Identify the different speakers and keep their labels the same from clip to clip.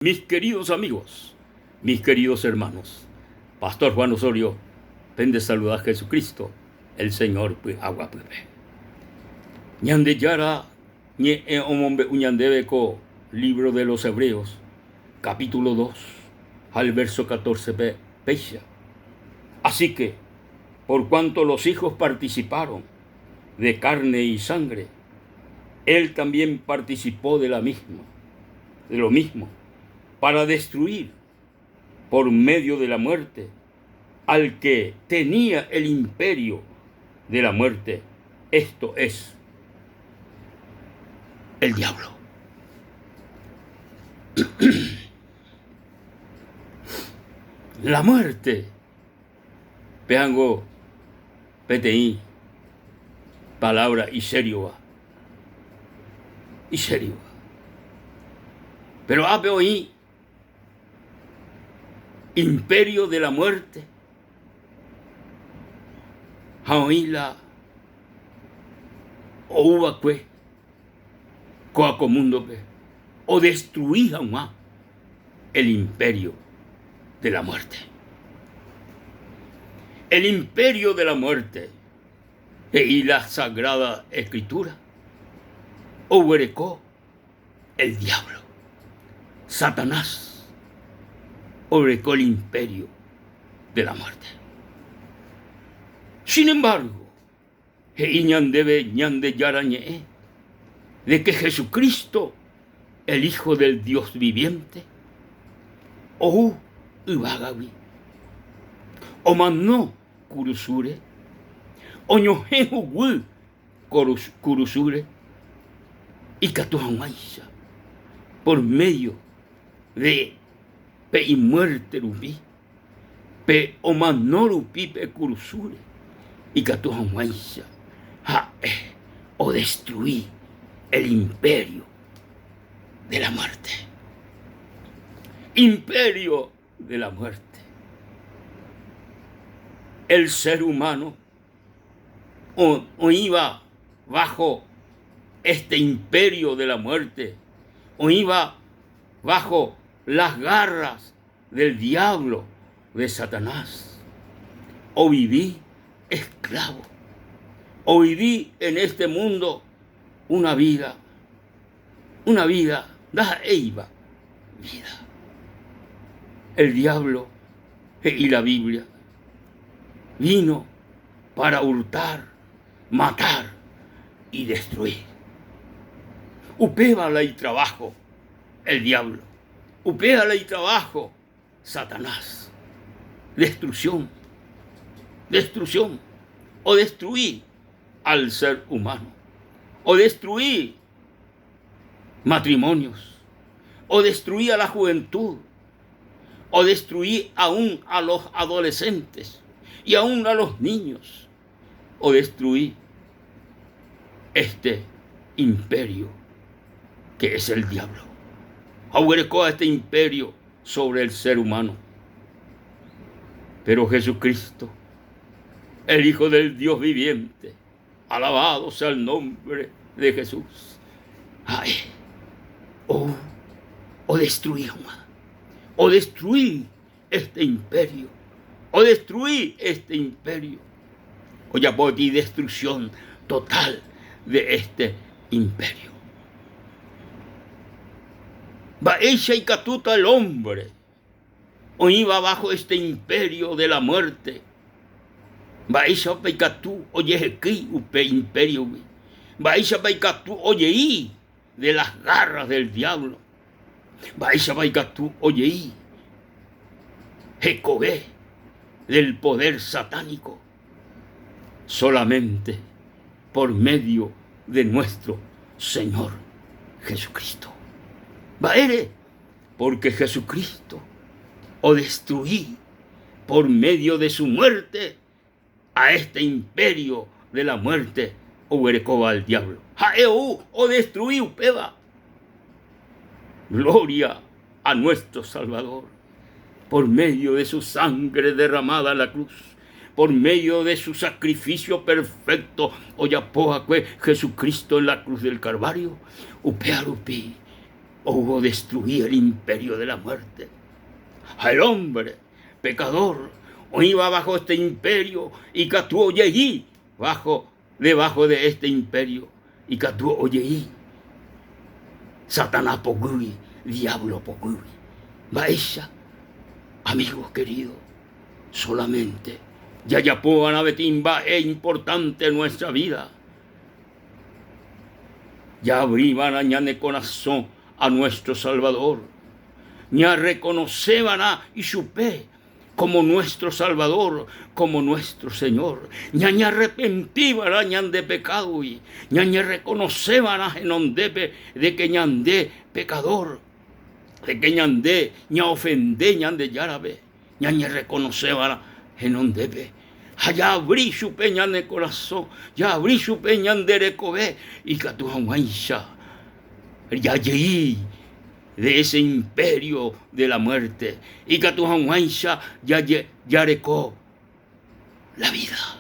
Speaker 1: Mis queridos amigos, mis queridos hermanos, Pastor Juan Osorio pendesaluda Jesucristo, el Señor py'aguapýpe. Ñandejára ñe'ẽ omombe'u ñandéve ko libro de los Hebreos, capítulo 2, ha el verso 14-pe péicha. Así que, por cuanto los hijos participaron de carne y sangre, él también participó de la misma, de lo mismo, para destruir por medio de la muerte al que tenía el imperio de la muerte, esto es, el diablo. La muerte Péango peteĩ palabra isériova, isériova. Péro ápe oĩ imperio de la muerte ha oĩ la ouva'ekue kóa ko múndope odestrui hag̃ua el imperio de la muerte. El imperio de la muerte, he'i la Sagrada Escritura, oguereko el diablo. Satanás oguereko el imperio de la muerte. Sin embargo, He'i ñandéve Ñandejára Ñe'ẽ de que Jesucristo, el Hijo del Dios viviente, ou yvágagui, omano kurusúre, oñohẽ huguy kurusúre ikatu hag̃uáicha por medio de pe imuérte rupi Pe omano rupi pe kurusúre ikatu hag̃uáicha ha'e odestrui el imperio de la muerte. Imperio de la muerte. El ser humano oĩva bajo este imperio de la muerte, oĩva bajo las garras del diablo de Satanás, ovivi esclavo, ovivi en este mundo una vida, una vida ndaha'éiva vida. El diablo, he'i la Biblia, vino para hurtar, matar y destruir. Upéva la itrabajo el diablo. Upéva la itrabajo Satanás. Destrucción. Destrucción. Odestrui al ser humano. Odestrui matrimonios. Odestrui a la juventud. Odestrui aún a los adolescentes y aún a los niños. Odestrui este imperio que es el diablo. Ha oguereko este imperio sobre el ser humano. Pero Jesucristo, el Hijo del Dios viviente, alabado sea el nombre de Jesús. Ha'e ou odestrui hag̃ua, odestrui este imperio, odestrui este imperio, ojapo peteĩ destrucción total de este imperio. Mba'éicha ikatúta el hombre oĩva bajo este imperio de la muerte, mba'éichapa ikatu ojehekýi upe impériogui, mba'éichapa ikatu ojei de las garras del diablo, mba'éichapa ikatu ojei hekove del poder satánico, solamente por medio de nuestro Señor Jesucristo. Mba'ére? Porque Jesucristo odestrui por medio de su muerte a este imperio de la muerte oguerekóva el diablo. Ha'e ou odestrui upéva. Gloria a nuestro Salvador por medio de su sangre derramada en la cruz, por medio de su sacrificio perfecto ojapo va'ekue Jesucristo en la cruz del Calvario, upéva rupi. Ou odestrui el imperio de la muerte. Ha el hombre pecador oĩva bajo este imperio ikatu ojei bajo debajo de este imperio ikatu ojei Satanás poguýgui, diablo poguýgui. Mba'éicha, amigos queridos, solamente jajapova'erã peteĩ mba'e importante nuestra vida. Jaavri va'erã ñane korasõ a nuestro Salvador. Ñarrekonose va'erã ichupe como nuestro Salvador, como nuestro Señor. Ñañearrepenti va'erã ñande pekádogui, ñañerrekonose va'erã henondépe de ke ñande pekadór, de ke ñande ñaofende Ñandejárape, ñañerrekonose va'erã henondépe. Ha jaavri chupe ñane korasõ, jaavri chupe ñande rekove ikatu hag̃uáicha jajei de ese imperio de la muerte, ikatu hag̃uáicha jareko la vida.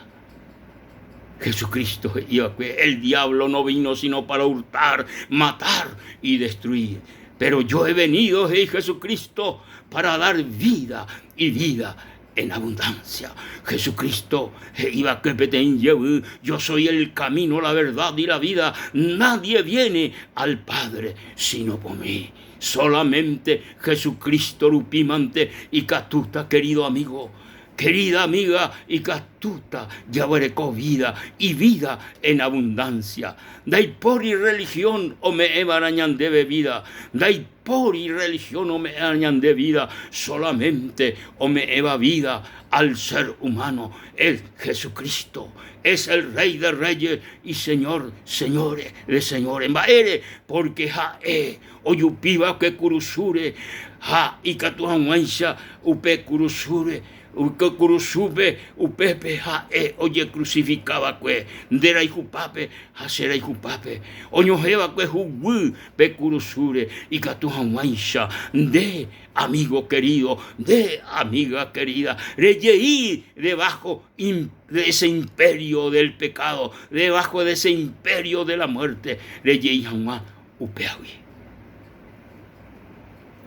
Speaker 1: Jesucristo he'i va'ekue, El diablo no vino sino para hurtar, matar y destruir. Pero yo he venido, he'i Jesucristo, para dar vida y vida en abundancia. Jesucristo he'i va'ekue peteĩ jevy, Yo soy el camino, la verdad y la vida, nadie viene al Padre sino por mí. Solamente Jesucristo rupímante ikatúta, querido amigo, querida amiga, ikatúta jaguereko vida y vida en abundancia. Ndaipóri religión ome'ẽva'erã ñandéve vida, ndaipóri religión ome'ẽva ñande vida, solamente ome'ẽva vida al ser humano es Jesucristo, es el Rey de Reyes y Señor, Señores de Señores. Mba'ére? Porque ha'e ojupiva'ekue kurusúre ha ikatu hag̃uáicha upe kurusúre, upe kurusúpe upépe ha'e ojekrusifikava'ekue nde rayhupápe ha che rayhupápe, oñohẽva'ekue huguy pe kurusúre ikatu hag̃uáicha nde amigo querido, nde amiga querida, rejei debajo de ese imperio del pecado, debajo de ese imperio de la muerte, rejei hag̃ua upéagui.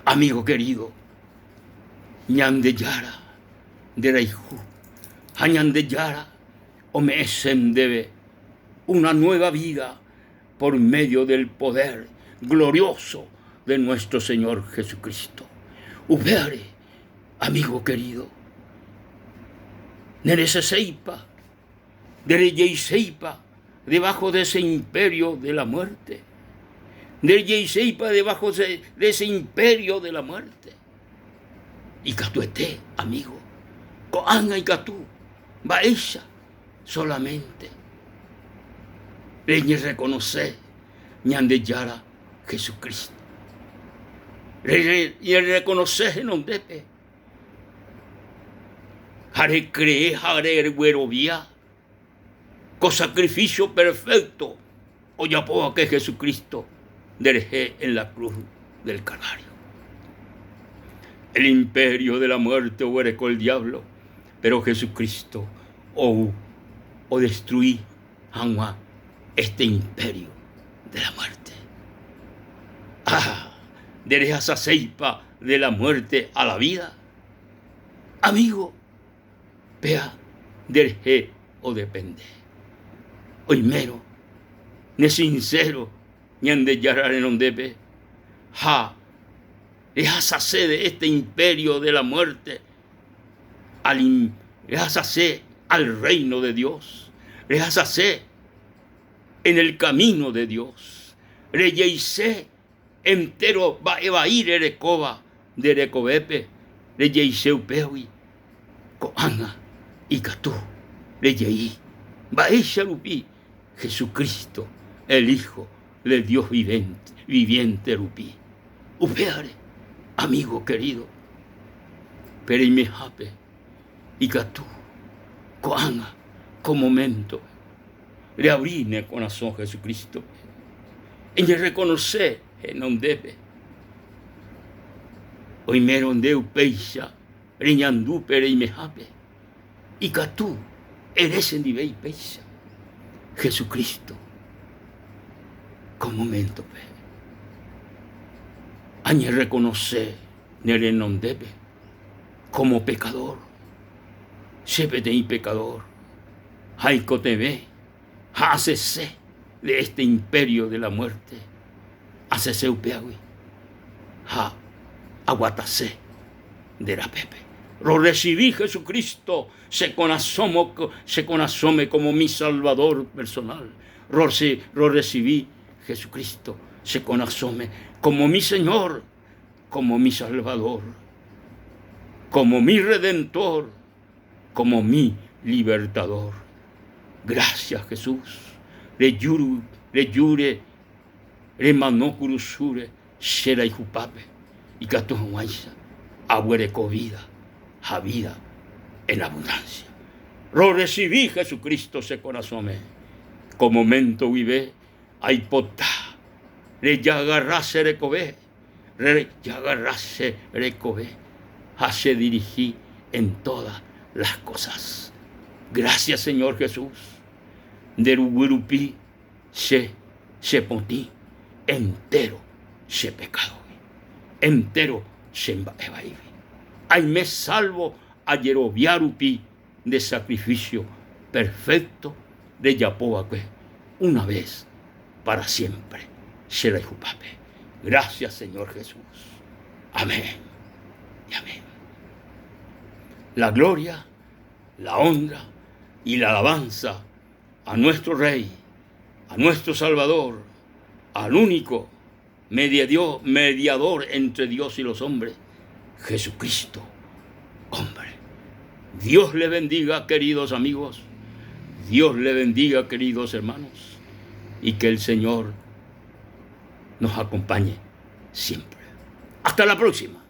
Speaker 1: Amigo querido, Ñandejára nderayhu ha Ñandejára ome'ẽse ndéve una nueva vida por medio del poder glorioso de nuestro Señor Jesucristo. Upévare, amigo querido, nereseséipa, nderejeiséipa debajo de ese imperio de la muerte, nderejeiséipa debajo de ese imperio de la muerte. Ikatuete, amigo, ko'ág̃a ikatu mba'éicha solamente reñerrekonose Ñandejára Jesucristo. Reñerrekonose henondépe ha recree ha reguerovia ko sacrificio perfecto ojapóva'ekue Jesucristo nderehe en la cruz del Calvario. El imperio de la muerte oguereko el diablo, pero Jesucristo ou odestrui hag̃ua este imperio de la muerte. Ah, nderehasaséipa de la muerte a la vida? Amigo, péa nderehe odepende. Oimérõ ne sincero Ñandejára renondépe ha rehasase de este imperio de la muerte al rehasase al reino de Dios, rehasase en el camino de Dios, rejeise entéro mba'e vai rerekóva nde rekovépe, rejeise upégui, ko'ág̃a ikatu rejei mba'éicha rupi Jesucristo, el Hijo de Dios viviente rupi. Upévare, amigo querido, pe reimehápe ikatu ko'ág̃a ko momento reabri ne korasõ Jesucristo-pe, eñerrekonose henondépe. Oimérõ nde upéicha reñandu pe reimehápe, ikatu ere chendive ipéicha, Jesucristo ko momento-pe. Añerrekonose ne renondépe kómo pekadór. Che peteĩ pekadór ha aikotevẽ ha asese de este imperio de la muerte. Asese upéagui ha aguatase nde rapépe. Rorresivi Jesucristo che korasõme kómo mi Salvador personal. Rorresivi Jesucristo che korasõme kómo mi Señor, kómo mi Salvador, kómo mi Redentor, kómo mi Libertador. Gracias Jesús, rejúre remano kurusúre che rayhupápe ikatu hag̃uáicha aguereko vida ha vida en abundancia. Rorresivi Jesucristo che korasõme ko momento guive aipota rejagarra che rekove, rejagarra che rekove ha che dirigi en todas las cosas. Gracias Señor Jesús, nde ruguy rupi che chepotĩ entéro che pekádogui, entéro che mba'e vaígui. Aime sálvo ajerovia rupi nde sakrifísio perfékto rejapo va'ekue una ves pára siémpre che rayhupápe. Grásia Señór Jesús. Amén y amén. La gloria, la honra y la alabanza a nuestro Rey, a nuestro Salvador, al único mediador entre Dios y los hombres, Jesucristo, hombre. Dios le bendiga, queridos amigos. Dios le bendiga, queridos hermanos. Y que el Señor nos acompañe siempre. Hasta la próxima.